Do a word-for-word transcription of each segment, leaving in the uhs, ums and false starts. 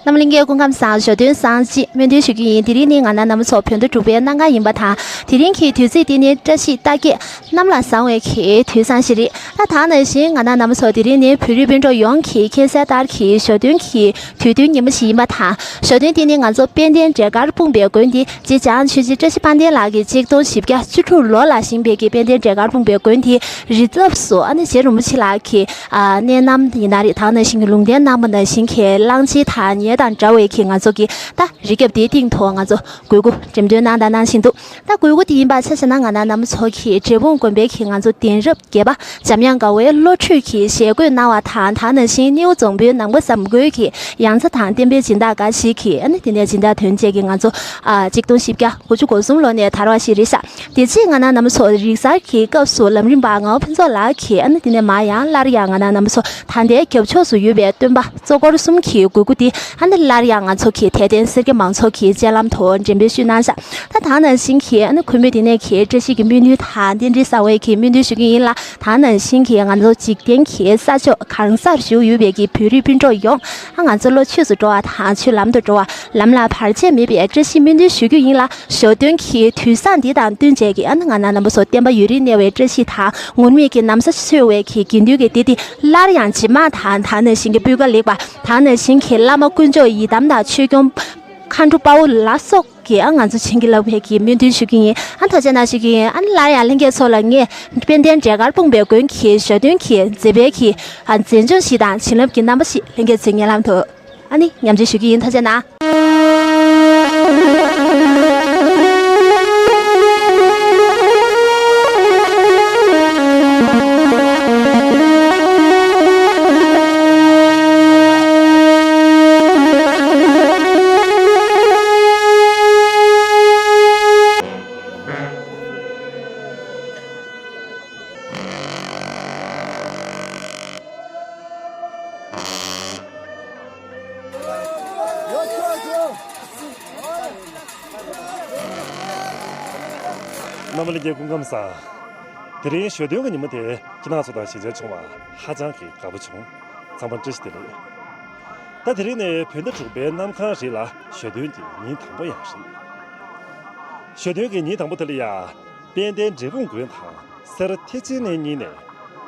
རྣམ་གླིང་གི་སྐུ་ཁམས་བཟང་། ཞོ་སྟོན་བཟང་ཅིག་སྨོན་འདུན་ཞུ་རྒྱུ་ཡིན། དེ་རིང་ནི་ང་རང་རྣམ་པ་ཚོ་བོད་ཟླ་དྲུག་པའི་གནམ་གང་ཡིན་པ་དང་། དེ་རིང་གི་དུས་ཚིགས་འདི་ནི་བཀྲ་ཤིས་རྟགས་བརྒྱད་གནམ་ལ་བཟང་བའི་གི་དུས་བཟང་ཞིག་རེད། ད་དེ་ནང་བཞིན་ང་རང་རྣམ་པ་ཚོ་དེ་རིང་ནི་བོད་རིགས་སྤུན་གྲོགས་ཡོངས་ཀྱིས་མཁྱེན་གསལ་ལྟར་གྱི་ཞོ་སྟོན་གྱི་དུས་སྟོན་ཉིན་མོ་ཞིག་ཡིན་པ་དང་། ཞོ་སྟོན་འདི་ནི་ང་ཚོ་དཔལ་ལྡན་འབྲས་དཀར་སྤུངས་པའི་དགོན་སྡེ་རྗེ་འཇམ་དབྱངས་ཆོས་རྗེ་བཀྲ་ཤིས་དཔལ་ལྡན་ལགས་ཀྱིས་ཆིག་སྟོང་བཞི་བརྒྱ་བཅུ་དྲུག་ལོ་ལ་བཞེངས་པའི་གི་དཔལ་ལྡན་འབྲས་དཀར་སྤུངས་པའི་དགོན་དེའི་རི་རྩེ་སུ་ཨ་ནི་རྗེ་རིན་པོ་ཆེ་ལགས་ཀྱི་ཨ་གནས་རྣམ་ཡིན་ན་རེད། ད་ནང་བཞིན་གྱི་ལུང་བསྟན་གནང་བ་ནང་བཞིན་གྱི་གླང་ཆེན་དང་ཉེ་དང་འདྲ་བའི་གི་ང་ཚོ་གི་ད་རི་རྒྱབ་དེའི་སྟེང་དུ་ང་ཚོ་གོས་སྐུ་འགྲེམས་སྟོན་གནང་དང་གནང་བཞིན་འདུག་ད་གོས་སྐུ་དེ་ཡིན་པ་ཆ་བཞག་ན་ང་རང་རྣམ་པ་ཚོ་གི་འབྲས་སྤུངས་དགོན་པའི་གི་ང་ཚོ་གདན་རབས་བརྒྱད་པ་འཇམ་དབྱངས་དགའ་བའི་བློ་གྲོས་ཀྱིས་ཞལ་བཀོད་གནང་བ་དང་། ད་ནང་བཞིན་སྣེའུ་རྫོང་དཔོན་ནང་པ་བཟང་པོའི་གི་ཡང་ཚ་དང་བསྟན་པའི་སྦྱིན་བདག་འགའ་ཞིག་གིས་ཨ་ནི་དེ་ནས་སྦྱིན་བདག་དོན་བཅས་ཀྱིས་ང་ཚོ་ཨ་གཅིག་སྟོང་བཞི་བརྒྱ་དགུ་བཅུ་གོ་གསུམ་ལོ་ནས་དར་བ་ཞིག་རེད་ཤག་དེ་རྗེས་ང་རང་རྣམ་པ་ཚོ་རིག་གསར་གྱི་སྐབས་སུ་ལམ་རིམ་པ་ངག་དབང་ཕུན་ཚོགས་ལགས་ཀྱིས་ཨ་ནི་དེ་ནས་མར་ཡང་སླར་ཡང་ང་རང་རྣམ་པ་ཚོ་ད་ལྟའི་རྒྱབ་ཕྱོགས་སུ་ཡོད་པའི་སྟོན་པ་གཙོ་འཁོར་གསུམ་གྱི་གོས་སྐུ་དེ་ཨ་ནི་སླར་ཡང་ང་ཚོ་གི་དད་ལྡན་སེར་སྐྱ་མང་ཚོགས་ཀྱི་སྤྱན་ལམ་དུ་འགྲེམས་སྤེལ་ཞུས་གནང་ཤག་ད་ད་ནང་བཞིན་གྱི་ཨ་ནི་ཁོ་མོས་དེ་ནས་གི་བཀྲ་ཤིས་ཀྱི་སྨོན་འདུན་དང་རྟེན་འབྲེལ་གསར་བའི་གི་སྨོན་འདུན་ཞུ་གི་ཡིན་ལ། ད་ནང་བཞིན་གྱི་ང་ཚོ་འཇིག་རྟེན་གྱི་ས་ཕྱོགས་གང་སར་བཞུགས་ཡོད་པའི་གི་བོད་རིགས་སྤུན་གྲོགས་ཡོངས་ཨ་ང་ཚོ་བློ་ཆོས་སུ་འགྲོ་བ་དང་ཆོས་ལམ་དུ་འགྲོ་བ་ལམ་ལ་བར་ཆད་མེད་པའི་བཀྲ་ཤིས་སྨོན་འདུན་ཞུ་རྒྱུ་ཡིན་ལ། ཞོ་སྟོན་གྱི་དུས་བཟང་འདི་དང་བསྟུན་བྱས་ཀྱི་ཨ་ནི་ང་རང་རྣམ་པ་ཚོ་བསྟན་པ་ཡུན་རིང་གནས་བའི་བཀྲ་ཤིས་དང་ངུར་སྨྲིག་གི་ན་བཟའ་གསོལ་བའི་གི་དགེ་འདུན་གྱི་སྡེ་འདི་སླར་ཡང་རྗེས་མ་དང་ད་ནང་བཞིན་གྱི་སྤུས་ཀ་ལེགས་པ་ད་ནང་བཞིན་གྱི་བླ་མ་དཀོན་མཆོག་ཡི་དམ་དང་ཆོས་སྐྱོང་མཁའ་འགྲོ་དཔའ་བོ་ལ་སོགས་ཀྱིས་ཨ་ང་ཚོ་བྱིན་གྱིས་བརླབས་པའི་གི་སྨོན་འདུན་ཞུ་གི་ཡིན། ཨ་ཐུགས་རྗེ་གནང་ཞུ་གི་ཡིན། ཨ་ནི་སླར་ཡང་ལྷན་རྒྱས་ཚོ་ལ་ངས་དཔལ་ལྡན་འབྲས་དཀར་སྤུངས་པའི་དགོན་གྱི་ཞོ་སྟོན་གྱི་མཛད་པའི་གི་ཨ་མཛད་འཇོམས་ཤིག་དང་བྱིན་རླབས་ཀྱི་རྣམ་པ་ཞིག་ལྷན་རྒྱས་ཚོའི་སྙན་ལམ་དུ་ཨ་ནི་ཉམས་བཞེས་ཞུ་གི་ཡིན། ཐུགས་རྗེ་གནང་། རྣམ་པ་ལྷན་རྒྱས་སྐུ་ཁམས་བཟང་། དེ་རིང་ཞོ་སྟོན་གྱི་ཉིན་མོ་དེ་ཁྱེད་རང་ཚོ་དང་ཞལ་མཇལ་བྱུང་བ་ཧ་ཅང་གི་དགའ་པོ་བྱུང་། ཚང་མ་བཀྲ་ཤིས་བདེ་ལེགས། ད་དེ་རིང་ནི་བོད་ཟླ་དྲུག་པའི་གནམ་གང་རེད་ལ་ཞོ་སྟོན་གྱི་ཉིན་དང་པོ་ཡང་རེད། ཞོ་སྟོན་གྱི་ཉིན་དང་པོ་དེ་ལ་ཡ། དཔལ་ལྡན་འབྲས་སྤུངས་དགོན་དང་སེ་ར་ཐེག་ཆེན་གླིང་གཉིས་ནས་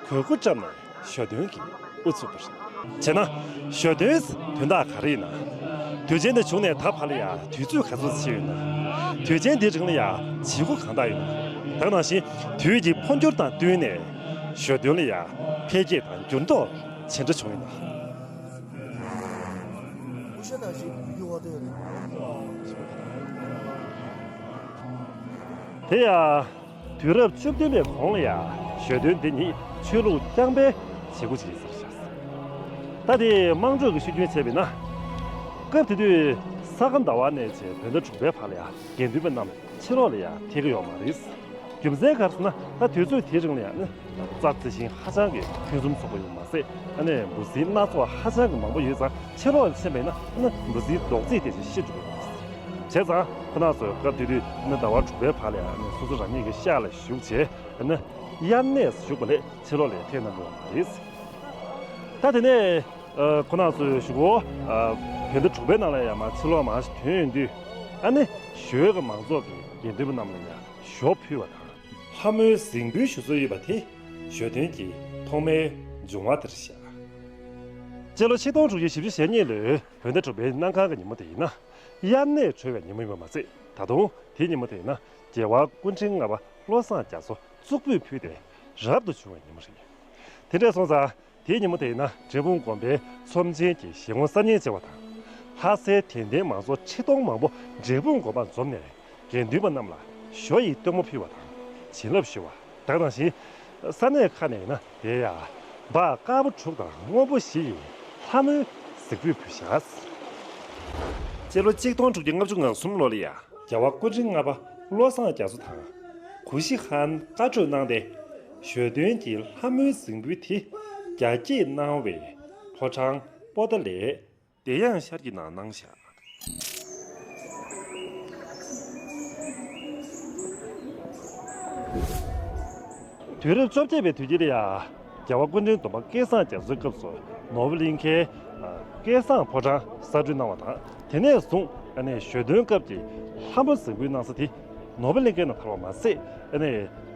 གོས་སྐུ་བཀྲམ་ནས་ཞོ་སྟོན་གྱི་དབུ་ཚུགས་པ་རེད། བྱས་ན་ཞོ་སྟོན་དོན་དག་ག་རེ་ཡིན་ན། དུས་ཆེན་དེ་བྱུང་ནས་ད་བར་ལ་ཡ་དུས་ཚོད་ག་ཚོད་ཕྱིན་ཡོད་ན། དུས་ཆེན་དེའི་རིང་ལ་ཡ་བྱེད་སྒོ་གང་དག་ཡོད་ན། ད་ག་ནང་བཞིན་དུས་ཀྱི་འཕོ་འགྱུར་དང་བསྟུན་ནས་ཞོ་སྟོན་ལ་ཡ་འཕེལ་རྒྱས་དང་འགྱུར་ལྡོག་ཇི་འདྲ་བྱུང་ཡོད་ན། དེ་ཡང་དུས་རབས་བཅུ་བདུན་པའི་གོང་ལ་ཡང་ཞོ་སྟོན་འདི་ཉིད་ཆོས་ལུགས་རྐྱང་པའི་བྱེད་སྒོ་ཅིག་ཡིན་ས་རེད་ཤག་ད་དེ་དམངས་ཁྲོད་ཀྱི་ཤུགས་རྐྱེན་བྱས་པས་ན། སྐབས་དེ་དུས་ས་ག་ཟླ་བ་ནས་བྱས་བོད་ཟླ་དྲུག་པའི་བར་ལ་ཡང་དགེ་འདུན་པ་རྣམས་ཕྱི་ལོགས་ལ་ཡང་ཐད་ཀྱི་ཡོད་མ་རེད། རྒྱུ་མཚན་ག་རེ་ཟེར་ན་ད་དུས་ཚོད་དེའི་རིང་ལ་ཡང་ནི་རྩྭ་རྩི་ཤིང་ཧ་ཅང་གི་ཕུན་སུམ་ཚོགས་པ་ཡོད་མ་ཟད་ཨ་ནི་འབུ་སྲིན་སྣ་ཚོགས་ཧ་ཅང་གི་མང་པོ་ཡོད་ཙང་ཕྱི་ལོགས་ལ་ཕྱིན་པས་ན་ཨ་ནི་འབུ་སྲིན་རྡོག་རྫིས་དེ་ཚོ་ཤི་འགྲོ་གི་ཡོད་མ་རེད། བྱས་ཙང་ཁོ་ན་ཚོས་སྐབས་དེ་དུས་ཨ་ནི་ཟླ་བ་དྲུག་པའི་བར་ལ་ཡང་ནི་སོ་སོ་རང་ཉིད་ཀྱི་ཤག་ལ་བཞུགས་བྱས་ཨ་ནི་དབྱར་གནས་སུ་བཞུགས་པ་ལས་ཕྱི་ལོགས་ལ་ཐད་གནང་འགྲོ་བ་མ་རེད། ད་དེ་ནས་ཁོ་ན་ཚོས་གཞུག་གུ་བོད་ཟླ་དྲུག་པའི་ནང་ལ་ཡང་མར་ཕྱི་ལོགས་མར་ཐོན་ཡོང་དུས་ཨ་ནི་ཞོལ་གྱི་མང་ཚོགས་ཀྱི་དགེ་འདུན་པ་རྣམས་ལ་ཡང་ཞོ་ཕུལ་བ་དང་། ལྷ་མོའི་གཟིགས་འབུལ་ཞུ་སྲོལ་ཡོད་པ་དེ་ཞོ་སྟོན་གྱི་ཐོག་མའི་འབྱུང་བ་དེ་རེད་ཤག་སྤྱི་ལོ་ཆིག་སྟོང་དྲུག་བརྒྱ་བཞི་བཅུ་ཞེ་གཉིས་ལོའི་བོད་ཟླ་དྲུག་པའི་གནམ་གང་གི་ཉིན་མོ་དེ་ཡིན་ན་དབྱར་གནས་གྲོལ་བའི་ཉིན་མོ་ཡིན་པ་མ་ཟད། ད་དུང་དེའི་ཉིན་མོ་དེ་ཡིན་ན་རྒྱལ་བ་སྐུ་ཕྲེང་ལྔ་པ་བློ་བཟང་རྒྱ་མཚོ་གཙུག་ཕུད་ཕུལ་ཏེ་རབ་ཏུ་བྱུང་བའི་ཉིན་མོ་རེད། དེ་འདྲ་སོང་ཙང་དེའི་ཉིན་མོ་དེ་ཡིན་ན་འབྲས་སྤུངས་དགོན་པའི་ཚོམས་ཆེན་གྱི་བཞེས་སྒོ་གསར་རྙིང་བྱེད་པ་དང་། ལྷ་སའི་དད་ལྡན་མང་ཚོགས་ཁྲི་སྟོང་མང་པོ་འབྲས་སྤུངས་དགོན་པར་འཛོམས་ནས་དགེ་འདུན་པ་རྣམས་ལ་ཞོ་ཡི་སྟོན་མོ་ཕུལ་བ་དང་བྱིན་རླབས་ཞུ་བ། ད་ག་ནང་བཞིན་ས་གནས་ཁག་ནས་ཡིན་ན་དེ་ཡང་འབག་དཀར་པོ་དྲུག་དང་སྔོན་པོ་བཞི་ཡི་ལྷ་མོའི་གཟིགས་འབུལ་ཕུལ་བཞག་སྤྱི་ལོ་ཆིག་སྟོང་དྲུག་བརྒྱ་ལྔ་བཅུ་ང་གསུམ་ལོ་ལ་ཡང་རྒྱལ་བ་སྐུ་ཕྲེང་ལྔ་པ་བློ་བཟང་རྒྱ་མཚོ་དང་གུ་ཤྲི་ཧན་བཀའ་གྲོས་གནང་སྟེ། ཞོ་སྟོན་གྱི་ལྷ་མོའི་གཟིགས་འབུལ་དེ་རྒྱ་སྐྱེད་གནང་བའི་ཕོ་བྲང་པོ་ཏཱ་ལའི་བདེ་གཡང་ཤར་གྱི་ནང་གནང་བཞག་དུས་རབས་བཅོ་བརྒྱད་པའི་དུས་དཀྱིལ་ལ་ཡང་ རྒྱལ་བ་སྐུ་ཕྲེང་བདུན་པ་སྐལ་བཟང་རྒྱ་མཚོའི་སྐབས་སུ་ནོར་བུ་གླིང་ཁའི་སྐལ་བཟང་ཕོ་བྲང་གསར་སྐྲུན་གནང་བ་དང་། དེ་ནས་བཟུང་ཨ་ནི་ཞོ་སྟོན་སྐབས་ཀྱི་ལྷ་མོ་གཟིམ་འབུལ་གནང་ས་དེ་ནོར་བུ་གླིང་ཁའི་ནང་དར་བ་མ་ཟད། ཨ་ནི་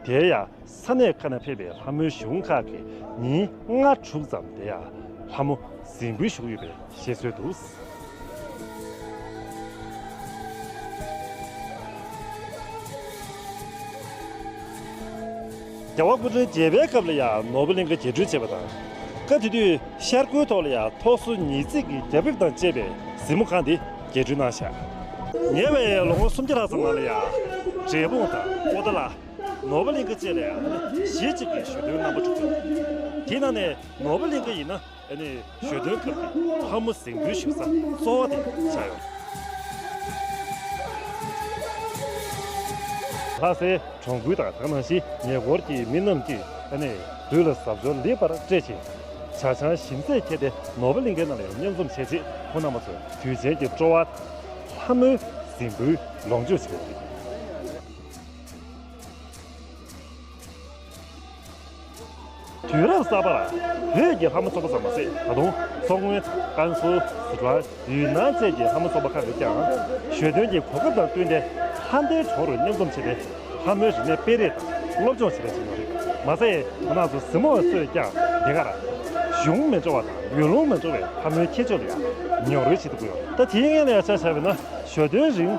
དེ་ཡང་ས་གནས་ཁག་ནས་ཕེབས་པའི་ལྷ་མོའི་གཞུང་ཁག་གིས་ཉིན་ལྔ་དྲུག་ཙམ་དེ་ཡང་ལྷ་མོ་གཟིམ་འབུལ་ཞུ་གི་ཡོད་པའི་བཤད་སྲོལ་འདུག་རྒྱལ་བ་སྐུ་ཕྲེང་བརྒྱད་པའི་སྐབས་ལ་ཡང་ནོར་བུ་གླིང་ག་རྒྱས་སྐྲུན་བྱས་པ་དང་། སྐབས་དེ་དུས་ཤར་སྒོའི་ཐོག་ལ་ཡང་ཐོག་སོ་ཉིས་བརྩེགས་ཀྱི་རྒྱ་ཕིབས་དང་བཅས་པའི་གཟིགས་མོ་ཁང་དེ་རྒྱས་སྐྲུན་གནང་བཞག་ཉེ་བའི་ལོ་ངོ་སུམ་བརྒྱ་ལྷག་ཙམ་ནང་ལ་ཡང་འབྲས་སྤུངས་དང་པོ་ཏཱ་ལ། ནོར་བུ་གླིང་ག་བཅས་ལ་ཡང་གཞི་གཅིག་གི་ཞོ་སྟོན་རྣམ་པ་གྲུབ་འདུག་དེའི་ནང་ནས་ནོར་བུ་གླིང་ག་ཡིན་ན་ཨ་ནི་ཞོ་སྟོན་སྐབས་ཀྱི་ལྷ་མོ་གཟིམ་འབུལ་ཞུ་ས་གཙོ་བོ་དེ་ཆགས་ཡོད། ལྷ་སའི་གྲོང་ཁུལ་དང་དེ་ནང་བཞིན་ཉེ་འཁོར་གྱི་མི་རྣམས་ཀྱིས་ཨ་ནི་དུས་ལ་གཟབ་མཆོར་ལེགས་པར་སྤྲས་ཤིང་། ཇ་ཆང་ཞིམ་ཟས་འཁྱེར་ཏེ་ནོར་བུ་གླིང་གའི་ནང་ལ་ཡང་མཉམ་འཛོམས་བྱས་རྗེས་ཁོང་རྣམ་པ་ཚོས་དུས་ཆེན་གྱི་སྤྲོ་བ་ལྷ་མོའི་གཟིམ་འབུལ་ལོངས་སྤྱོད་བྱེད་པ་རེད། དུས་རབས་གསར་པར་བོད་ཀྱི་ལྷ་མོ་ཚོགས་པ་ཙམ་མ་ཟད། ད་དུང་མཚོ་སྔོན། ཀན་སུའུ། སི་ཁྲོན། ཡུན་ནན་བཅས་ཀྱི་ལྷ་མོ་ཚོགས་པ་ཁག་གིས་ཀྱང་ཞོ་སྟོན་གྱི་གོ་སྐབས་དང་བསྟུན་ཏེ་ལྷ་ལྡན་གྲོགས་རུ་མཉམ་འཛོམས་བྱས་ཏེ་ལྷ་མོའི་རིག་གནས་སྤེལ་རེས་དང་སློབ་སྦྱོང་བྱེད་ལས་བྱེད་ཀྱི་ཡོད་རེད། མ་ཟད་ང་རང་ཚོ་གཟིགས་མོ་བ་ཚོས་ཀྱང་འདི་གར་གཞུང་མི་འདྲ་བ་དང་ཡུལ་ལུང་མི་འདྲ་བའི་ལྷ་མོའི་ཁྱད་ཆོས་ལ་ཡང་མྱོང་རོལ་བྱེད་ཐུབ་ཀྱི་ཡོད། ད་དེའི་སྔོན་ལ་ཡང་ཆ་བཞག་པ་ཡིན་ན། ཞོ་སྟོན་རིང་།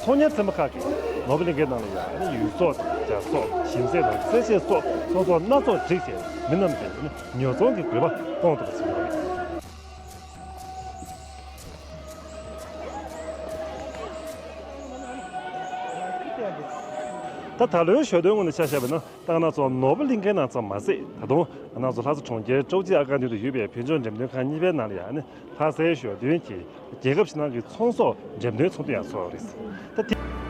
ཚོང་གཉེར་ཚན་པ་ཁག་གིས་ནོར་བུ་གླིང་གའི་ནང་ལ་ཡང་ཡུལ་ཟོག་དང་ཇ་ཟོག་ཞིམ་ཟས་དང་རྩེད་ཆས་སོགས་ཚོང་ཟོག་སྣ་ཚོགས་བསྒྲིགས་ཏེ་མི་རྣམས་ཀྱི་ཉོ་ཚོང་གི་དགོས་པ་སྐོང་ཐུབ་པ་བྱུང་ཡོད་རེད། ད་ད་ལོའི་ཞོ་སྟོན་ངོས་ནས་ཆ་བཞག་པ་ཡིན་ན། ད་ང་རང་ཚོ་ནོར་བུ་གླིང་གའི་ནང་ཙམ་མ་ཟད། ད་དུང་ང་རང་ཚོ་ལྷ་ས་གྲོང་ཁྱེར་ཀྲོའུ་ཅི་ཨ་ཀ་མདུན་དུ་ཡོད་པའི་བོད་ལྗོངས་འགྲེམས་སྟོན་ཁང་གཉིས་པའི་ནང་ལ་ཡང་ནི་ལྷ་སའི་ཞོ་སྟོན་གྱི་རྒྱལ་ཁབ་ཕྱི་ནང་གི་ཚོང་ཟོག་འགྲེམས་སྟོན་ཚོགས་འདུ་ཡང་ཚོགས་ཡོད་རེད། ད་དེ།